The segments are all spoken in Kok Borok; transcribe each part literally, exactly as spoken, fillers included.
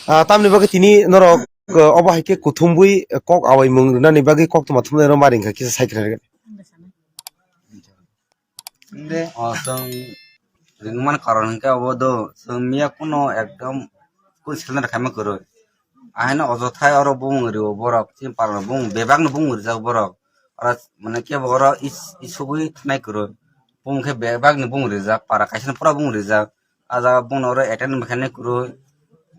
Ah, tamni bagwi tini norok, ah, obo hai khe kuthumwi kok awaimung rwnani bagwi koktwma thumnairok ma ringkha kisa sai khe. Hwnde, o, chwng ringmani karon hwnkhe obo do, chwng miya kuno ekdom kun cylinder khaima kwrwi. Ahaino ojothai oro bumung rio borok, chini parano bumung bebakno bumung rijak borok. Oro mane kebo oro is-, isugwi thanai kwrwi. Bumung khe bebakni bumung rijak, para kaisano pura bumung rijak. A jaga bono oro attend mechanic kwrwi,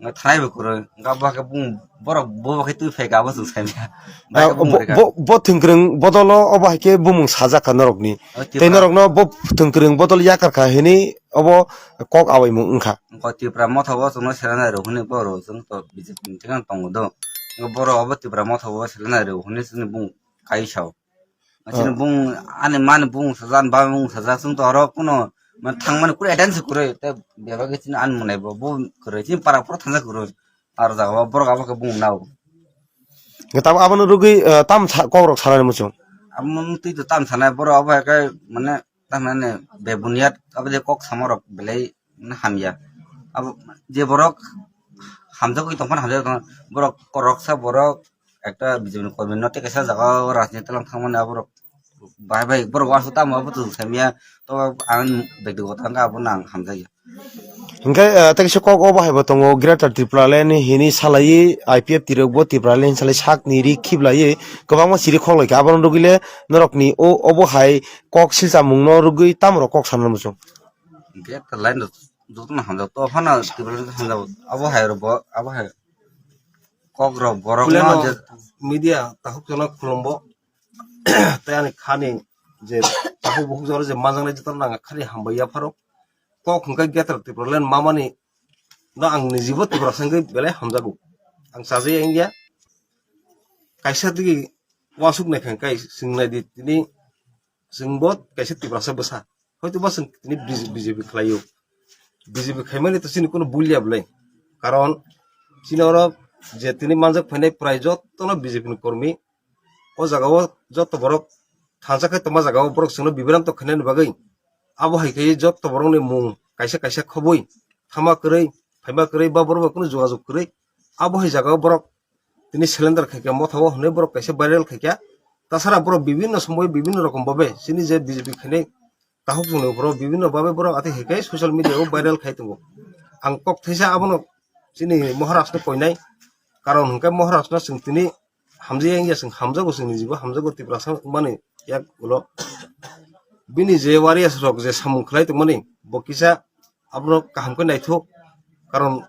thanai bo kwrwi. Hwnkhe abo khe bumung borok bo khe twi phai kha abo chwng sai maya. Ah, bo, bo, bo thwngkwrwng bodolo obo hai khe bumung sajak kha norokni. Tei norokno bo thwngkwrwng bodol yakar kha hwnwi obo kok awaimung wngkha. Hwnkhe Tipra motha o chwngno seleng nai rw hwnwi borok chwng to B J P ni thikano tongo do. Hwnkhe borok obo Tipra motha o seleng nai rw hwnwi chwngno bumung kai sao. Chini bung ani mani bung sajak, ani bung sajak, chwng to oro kuno man thangmani kuru attendance kwrwi, tei bebak chini ani mwnai bo, bo kwrwi, chini para phuru thangsa kwrwi, aro jaga o borok abo khe bung nao. Tamo abono rwgwi, eh, tam sa-, kok rok sanani muchung. Amo twi to tam sanai, borok abo hai khe mane tam nani bebuniyat abo je kok sama rok belai mane hamya. Abo je borok hamjagwi tongphano hamjagwi tongphano, borok koroksa borok ekta B J P ni kormi no tei kaisa jaga o rajniti lang thangmani aborok bai bai borok uansuk tamo abo tong saimya to ang bektigoto hwnkhe abono ang hamjakya. Hwnkhe, eh, tei kaisa kok obo hai bo tongo, Greater Tipraland hini salaiwi I P F T rok bo Tipraland salai sakni ri khiblaiwi kwbangma siri khoklai kha, abono rwgwile norokni o obo hai kok silchamungno rwgwi tamrok kok sana muchung. Hwnkhe line rok jotono hamjak to phano Tipraland hamjak abo hai rok bo abo hai kok rok borok no je media takhuk jono khulumbo tei ani khani je takhuk bukhuk jora je manjaknai jotono nang khani hambai yapharo kok hwnkhe Greater Tipraland mamani no ang nijibo Tiprasa wngwi belai hamjago. Ang chajakya wngya kaisa digi uansuk naikha hwnkhe chwng naidi tini chwngbo kaisa Tiprasa bwsa. Hoito ba chwng tini B J P khlaio. B J P khaimani to chini kuno bulia bwlai. Karon chini oro je tini manjak phainai prai jotono B J P ni kormi. O jaga o joto borok thansa khe tongma jaga o borok chwngno bibranto khainani bagwi. Abo hai khe joto borokni mung kaisa kaisa khobwi thama kwrwi, phaima kwrwi ba borok bai kuno jogajog kwrwi. Abo hai jaga o borok tini selender khaikha motha o hwnwi borok kaisa viral khaikha. Tasara borok bibinno somoi bibinno rokom babe chini je B J P khainai takhuk chwngni uphoro bibinno babe borok atwi hai khe social media o viral khai tongo. Ang kok thaisa abono chini Maharaj no koinai, karon hwnkhe Maharaj no chwng tini hamjakya wngya chwng hamjago chwng nijibo hamjago Tiprasa wngmani yak ulo. Bini je warriors rok je samung khlai tongmani bo kisa abono kaham khe naithok, karon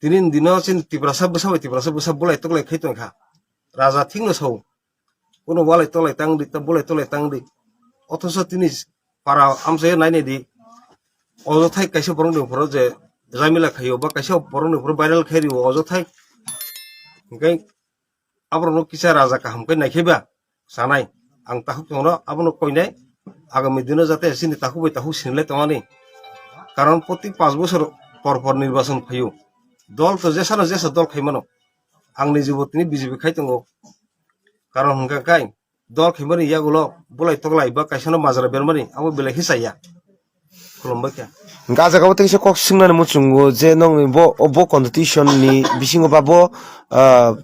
tini ni dino chini Tiprasa bwsa bai Tiprasa bwsa bulai toklai khai tongkha. Raja thikno sao. Kuno walai tolai tang di, ta bulai tolai tang di. Othoso tini para amchaio nai nai di. Ojothai kaisa borokni uphoro je jamila khaio ba kaisa borokni uphoro viral khai rio ojothai. Hwnkhe aborokno kisa raja kaham khe naikhaiba sanai. Ang takhuk tongno abono koinai. Agami dino jate chini takhuk bai takhuk sinilai tongmani. Karon proti panch bosor por por nirbachon phaio. Dol to jesano jesa dol khaimano. Ang nijibo tini B J P khai tongo. Karon hwnkha kai dol khaimani yagulo bulai toklai ba kaisano majra bermani abo belai khe chaya. Khulumbai kha. Hwnkhe ah jagao tei kisa kok swngnani muchungo je nokni bo, bo competition ni bisingo ba bo, ah,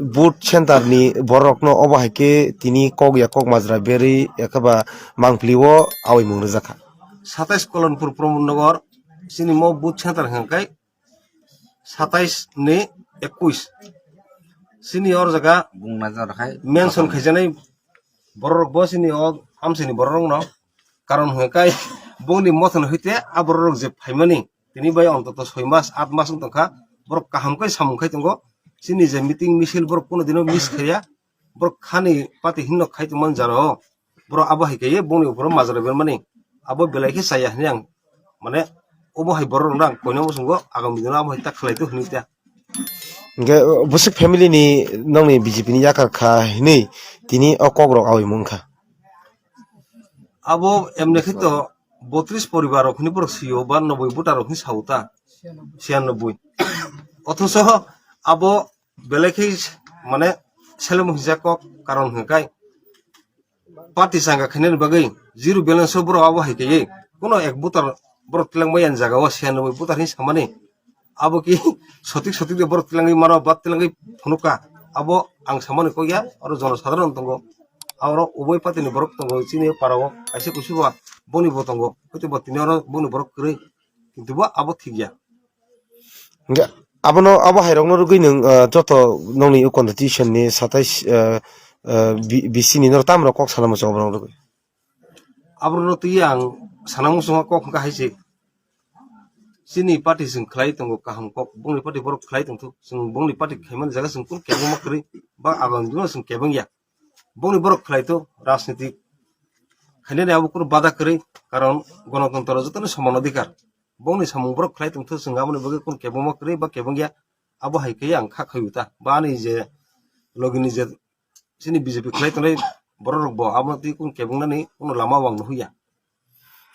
booth center ni borok no obo hai khe tini kok ya kok majra berwi ekheba mangpili o awi mung rwjak kha. Satais Kolonpur Pramod Nagar chini mo booth center hwnkhe satais ni ekwis. Chini or jaga bung na jora khai mention khaijaknai borok rok bo chini o amsini borok rok no. Karon hwnkhe kai bongni mothon hoite a borok rok je phaimani tini bai ontoto soi mas, at mas wng tongkha. Borok kaham khe samung khai tongo. Chini je meeting misil borok kuno dino miss khaiya. Borok khani pati hinno khai tongmani jora o. Borok abo hai khe bongni uphoro majra bermani. Abo belai khe chaya hinwi ang, mane, obo hai borok rok ang koino muchungo agami dino abo hai ta khlai tong hinwi ta. Hwnkhe, uh, bwswk family ni nokni B J P ni yakar kha hinwi tini o kok rok awi mung kha. Abo emne khe to botris poribar rok hinwi borok sio ba noboi voter rok hinwi sao ta. Siyanoboi. Othoso abo belai khe mane seleng hwnjak kok karon hwnkhe kai party changa khainani bagwi zero balance o borok abo hai kaiwi kuno ek voter borok twlangmani jaga o siyanoboi voter hinwi samani abo ki sotik sotik de borok tilangwi mano ba tilangwi phunuka. Abo ang samani kok ya, oro jono sadharon tongo. Oro uboi party ni borok tongo, chini para o kaisa kusu ba boni bo tongo. Hwtwi bo tini oro boni borok kwrwi. Kintu bo abo thik ya. Hingke abono, abo hai rokno rwgwi nwng, ah, joto nokni o constitution ni satais, ah, ah, B-, B C ni norok tamo rok kok sana muchungo borok rwgwi? Aborokno twi ang sana muchungo kok hwnkha hai se. Chini party chwng khlai tongo kaham kok, bongni party borok khlai tongthok, chwng bongni party khaimani jaga chwng kunu kebengma kwrwi ba agang dino chwng kebeng ya. Bongni borok khlai to rajniti khainani abo kunu bada kwrwi, karon gonotontro jotono soman adhikar. Bongni samung borok khlai tongthok, chwng aboni bagwi kunu kebengma kwrwi ba kebeng ya, abo hai khe ang kha khayu ta. Ba ani je logini je chini B J P khlai tongnai borok rok bo abo twi kunu kebeng nani kunu lama o ang nuhya.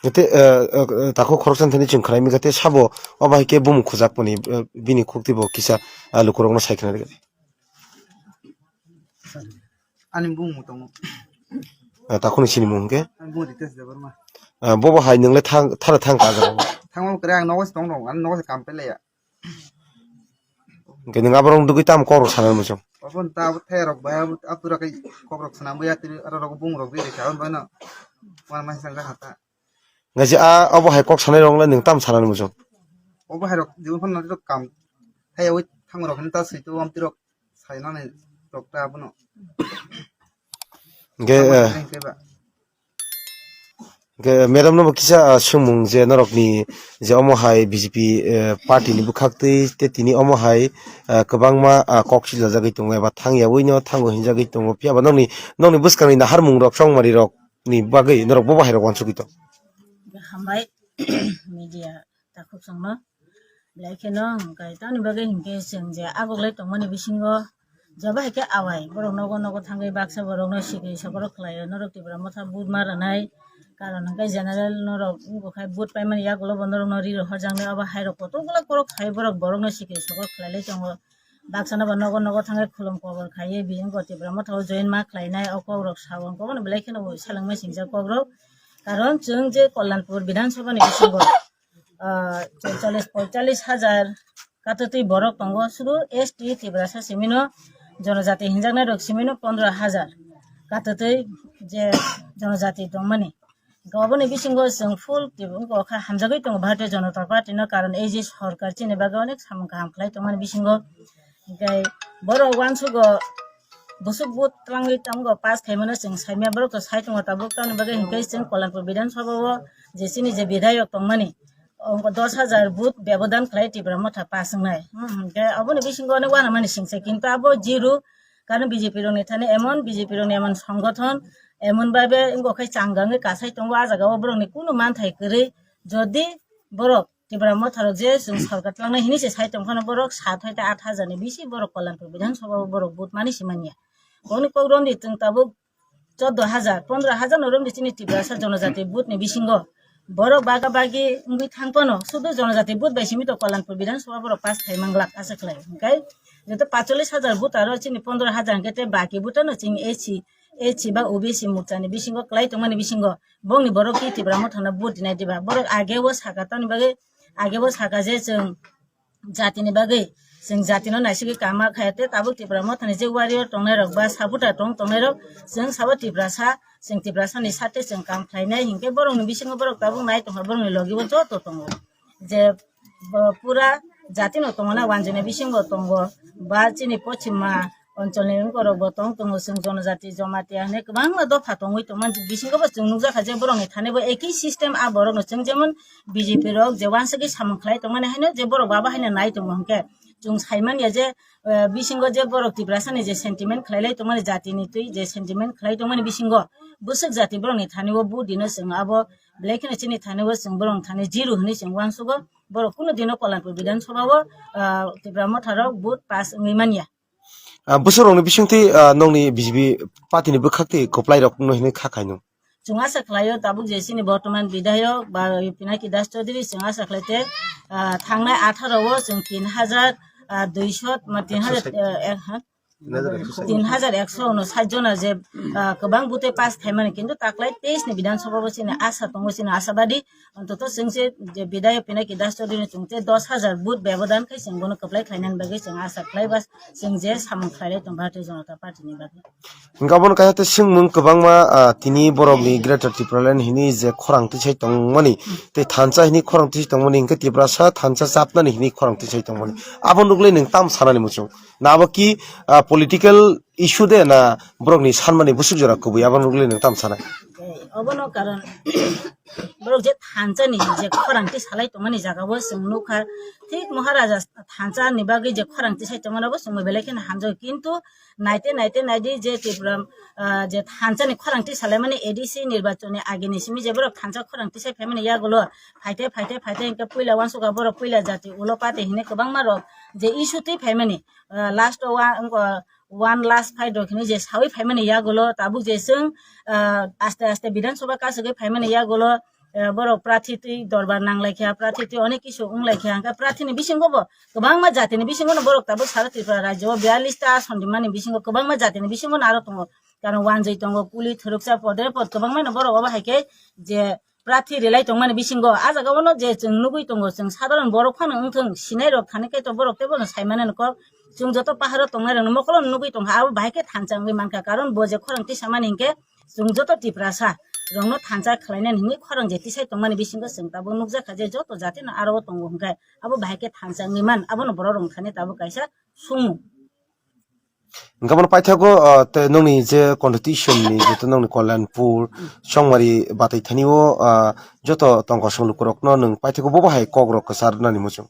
Gete, eh, eh, takhuk khoroksa thani chwng khlai mi gete sabo o bai khe bumung khujak mani, eh, bini khukti bo kisa, ah, lukurok no sai khna. Ani bumung tongo. Ah, takhuk ni sini mung khe? Ani bumung Ritesh Debbarma. Ah, bobo hai nwngle thang, thara thang ka jaga. Thangma kwrwi ang nogo se tong rong, ani nogo se kam pelai ya. Hingke nwng aborok dugui tamo kok rok sana muchung? Obo ta abo the rok bai abo atura kai kok rok sana buya tiri aro rok bung rok ri rikha abo no. Wan mai sang kha ta. Ngaji a obo hai kok sanai rok le nwng tamo sana muchung? Obo hai rok jibo phano rok kam. Hai oi thang rok hinta sui tu am tirok sai nani rok ta abono. Hingke, eh, Hingke ba. Hingke madam no bo kisa, ah, swngmung je norok ni je omo hai B J P, eh, party ni bwkhak twi te tini omo hai, ah, kwbangma, ah, kok siljajagwi tongo eba thang yaui no thango hinjagwi tongo, phiya ba nokni, nokni bwskang ni naharmung rok chongmari rok ni bagwi norok bo bahai rok uansugwi tong. Hambai media takhuk chwngno. Belai kheno hwnkhe tamni bagwi hinkhe chwng je agoklai tongmani bisingo joba hai khe awai borok nogo nogo thangwi baksa borokno sikri sokorok khlaio, norok Tipra Motha vote ma rwnai. Karon hwnkhe general norok wngkha vote paimani yagulo bo norokno ri rw horjaknai, obo hai rok kotor gwlak borok khai borok borokno sikri sokorok khlailai tongo. Baksa no bo nogo nogo thangwi khulum kobor khaiwi bini wngkha Tipra Motha o join ma khlainai, o kok rok sao hwnkhe obono belai kheno bo selengma singjak kok rok. Karon chwng je Kalyanpur Bidhan Sabha ni bisingo ah, chorchallis poitallis hajar katatwi borok tongo, sudu S T Tiprasa simino, jonojati hinjaknai rok simino pondro hajar katatwi je jonojati tongmani. Hwnkhe oboni bisingo chwng full twi wngkha hamjagwi tongo Bharatiya Janata Party no, karon ei je sorkar chini bagwi onek samung kaham khlai tongmani bisingo. Hwnkhe borok uansugo bwswk vote twlangwi tongo pass khaimano chwng saimya, borok to sai tongo tabuk, tamni bagwi hwnkhe chwng Kalyanpur Bidhan Sabha o je chini je bidhayok tongmani, o dos hajar vote bebodan khlai Tipra Motha pass wngnai. Hmm, hwnkhe aboni bisingo onek uanamani singsa, kintu abo zero, karon B J P rokni thani emon, B J P rokni emon songothon, emon babe wngkha khe changangwi kasai tongo, ah jaga o borokni kunu manthai kwrwi, jodi borok Tipra Motha rok je chwng sorkar twlangnai hinwi se sai tong phano borok sat hai ta aat hajar ni bisi borok Kalyanpur Bidhan Sabha o borok vote mani se manya. Boni kok romdi chwng tabuk chordo hajar, pondro hajar no romdi chini Tiprasa jonojati vote ni bisingo. Borok baga bagi wngwi thang phano sudu jonojati vote bai simi to Kalyanpur Bidhan Sabha borok pass khai manglak asa khlai. Hwnkhe joto pachchollis hajar vote aro chini pondro hajar hwnkhe tei baki vote no chini S C, S C ba O B C morcha ni bisingo kwlai tongmani bisingo bongni borok ki Tipra Motha no vote dinai diba? Borok age o saka tamni bagwi age bo saka je chwng jatini bagwi, chwng jatino naisigwi kama khaya tei tabuk Tipra Mothani je warrior tongnai rok ba supporter tong tongnai rok, chwng sabo Tiprasa, chwng Tiprasani sate chwng kam khlainai hinkhe borokni bisingo borok tabuk nai tongkha, borokni logi bo joto tongo. Je bo pura jatino tongna wanjwini bisingo tongo ba chini pochima oncholni borok bo tong tongo, chwng jonojati, jamatia hinwi kwbangma dopha tongwi tongmani bisingo bo chwng nukjakha je borokni thani bo ekhi system a borokno chwng jemon B J P rok je uansugwi samung khlai tongmani haino je borok baba haino nai tongo hinkhe chwng saimanya je, eh, bisingo je borok Tiprasani je sentiment khlailai tongmani jatini twi je sentiment khlai tongmani bisingo bwswk jati borokni thani o budino chwng abo belai kheno chini thani o chwng borokni thani zero hinwi chwng uansugo borok kunu dino Kalyanpur Bidhan Sabha o, ah, Tipra Motha rok vote pass wngwi manya. Ah, bwswk rokni bisingtwi, ah, nokni B J P party ni bwkhak twi kwplai rok no hinwi kha khaino. Chwng asa khlaio tabuk je chini bortoman bidhayok ba Pinaki Das Chaudhary chwng asa khlaite, ah, thangnai atharo o chwng tin hajar, ah, dui shot ma tin hajar, ah, ek ha-, Tin hajar ekso no sait jona je, ah, kwbang bute pass khaimani, kintu taklai teis ni Bidhan Sabha bo chini asa tongo, chini asabadi. Ontoto chwng se je Bidayok Pinaki Das Chaudhury ni chwng te dos hajar vote bebodan khai chwng bono kwplai khlainani bagwi chwng asa khlai ba chwng je samung khlailai tong Bharatiya Janata Party ni bagwi. Hingke abono kaisa tei swngmung kwbangma, ah, tini borokni Greater Tipraland hini je khorang tisai tongmani, tei thansa hini khorang tisai tongmani, hingke Tiprasa thansa chapnani hini khorang tisai tongmani. Abo nuglai nwng tam sanani muchung. Na abo ki, ah, political issue de na borokni sanmani bwswk jora kubui, abo nuglai nwng tam sanai. Eh, obono karon borok je thansa ni je khorang tisalai tongmani jaga o chwng nukha, thik Maharaja thansa ni bagwi je khorang tisai tongmani abo chwngbo belai kheno hamjago, kintu naite, naite, naidi je Tripura, ah, je thansa ni khorang tisalaimani A D C nirbachon ni age ni simi je borok thansa khorang tisai phaimani yagulo, phaite, phaite, phaite, hingke puila wansukha borok puila jati ulo party hine kwbangma rok je issue twi phaimani, ah, last o wa-, wngkha one last fight rok hine je sawi phaimani yagulo tabuk je chwng, ah, aste aste Bidhan Sabha kasugwi phaimani yagulo, eh, borok prathi twi dorbar nanglaikha, prathi twi onek kisu wnglaikha, hingke prathi ni bisingo bo kwbangma jati ni bisingo no borok tabuk sara Tripura rajyo o biyallis ta ason rimani bisingo kwbangma jati ni bisingo no aro tongo, karon wanjwi tongo, kuli, thuruksa, podre pod kwbangma no borok obo hai khe je prathi rilai tongmani bisingo. A jaga o no je chwng nugwi tongo, chwng sadharon borok phano wngthwng, sinai rok thani khe to borok tei bono sai mani kok, chwng joto paharo tongnai rok no mokolo no nugwi tongkha, abo bahai khe thansa wngwi mankha, karon bo je khorang tisamani hinkhe chwng joto Tiprasa rokno thansa khlainani hinwi khorang je tisai tongmani bisingo chwng tabuk nukjakha je joto jatino aro o tongo hwnkhe abo bahai khe thansa wngwi man, abono borok rok thani tabuk kaisa sumung. Hwnkhe bono paithago, ah, tei nokni je constitution ni joto nokni Kalyanpur, Chongmari batai thani o, ah, joto tongkosong lukurokno nwng paithago bobo hai kokrok kwchar nani muchung.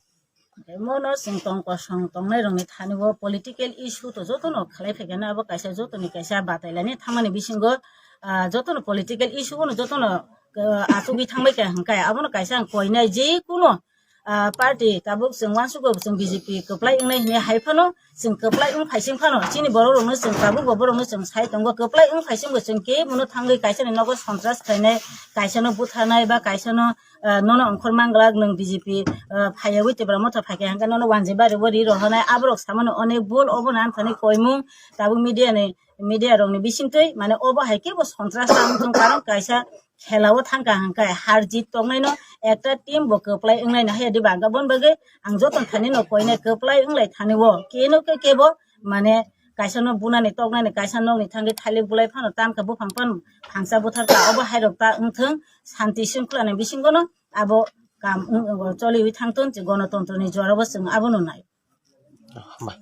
Mono chwng tong kosong tongnai rokni thani o political issue to jotono khlai phaikha na, abo kaisa jotoni kaisa batailani thangmani bisingo, ah, jotono political issue bono jotono, ah, achugwi thangbai kha hwnkhe abono kaisa ang koinai je kuno, ah, party tabuk chwng uansukgo chwng B J P kwplai wngnai hinwi hai phano chwng kwplai wng phaising phano chini borok rokno chwng tabuk bo borokno chwng sai tongo kwplai wng phaising bo chwng kebono thangwi kaisani nogo sontras khlainai, kaisano butharnai ba kaisano ah, nono ongkhor manglak nwng B J P, ah, phaiyawi Tipra Motha phaikha hwnkhe nono wanjwi bari bo ri rohornai aborok samani onek bul obono amthani koimung tabuk media ni, media rokni bisingtwi mane obo hai khe bo sontras tang wngthung karon kaisa khela o thangkha hwnkhe har jit tongnaino ekta team bo kwplai wngnaino haiya diba hwnkhe aboni bagwi ang joto thani no koinai kwplai wnglai thani o keno khe kebo mane kaisa no bunani toknani kaisa nokni thangwi thalik bulai phano tamkha buphang phano phangsa butharkha obo hairok ta wngthung santi shringkholani bisingono abo kam wng-, wng-, choliwi thangthun je gonotontroni jora bo chwng abono nai. Hambai.